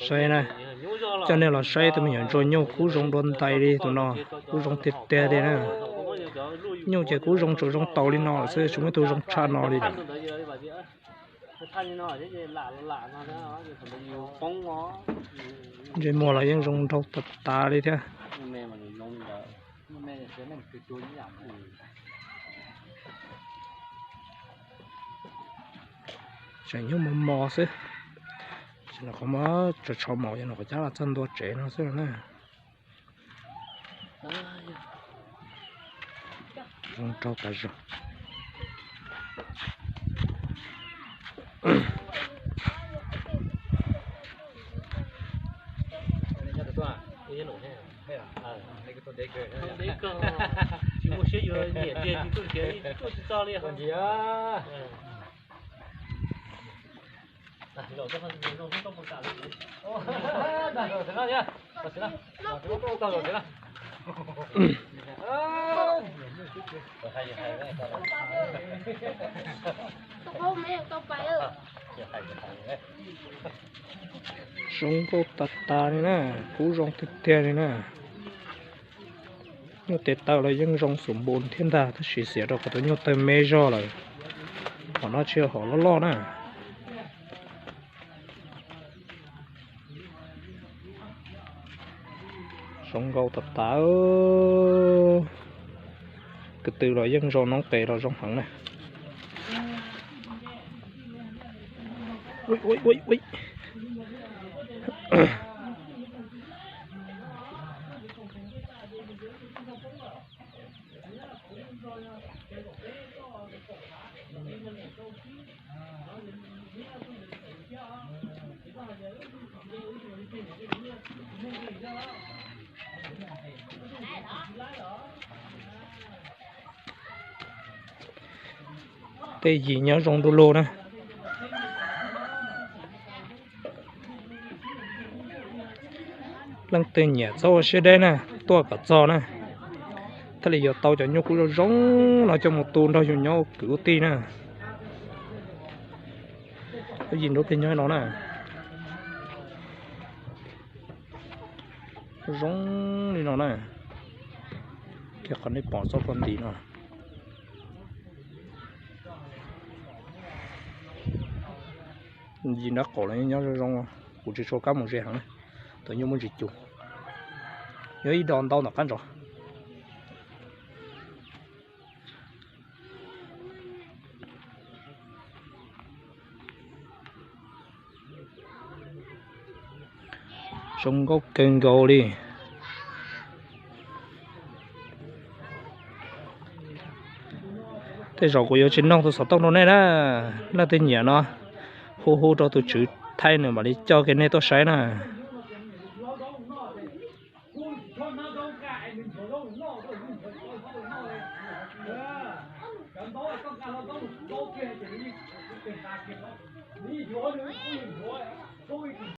Saib na, coj nej los saib tus me nyuam ntsuag nyuj kub zoo dua ntais li tus no, kub zoo tiag tiag li na. Nyuj ces kub zoo tsuas zoo taus li no lawm xwb, tsis muaj ib tug zoo tshaj no li lawm. Ntsej muag los yeej zoo nraug tas tas li thiab. Tseem nyuj mos mos xwb. Tsis no qhov muab tso tshov maum, yog no qhov cab los txog ntua tsev no xwb na. Zoo nraug tas zog. Tsis muaj siab yuav nyiam tiag, tsis tuaj tiag, tuaj tsis txog li. Zoo nkauj tas tas li na, kub zoo tiag tiag li na. Nyuj tes taw los yeej zoo xum npus thiab ntag, tab sis xiam rau qhov tus nyuj tawg me zog lawm. Qhov no tsis yog hom loj loj na. Zoo nkauj tas tas. Kwv tw los yeej zoo, noob qes los zoo heev na. Tej yim nyob zoo du lug na. Leej twg nyiam txhob ua siab deb na, tuaj kom txog na, thiaj li yuav tau cov nyuj kub zoo zoo no coj mus tu nrog yus nyob ua kwv ua tij na. Lub yim nruab plig nyob no na. Zoo li no na. Kiag qhov nej pom txoj koj ntim no. Yim nrab qaum los nyob zoo zoo, kuv tsis tshua kam mus ze heev na, tus nyuj muaj ntsis cus. Nyob ib do ntau tom qab ntsos. Zoo nkauj kawg nkaus li. Tej zaum kuv yuav tsis noog tus xov tooj rau nej na. Leej twg nyiam no hu hu rau tus tswv thaij nws mam li coj kiag nej tuaj saib na.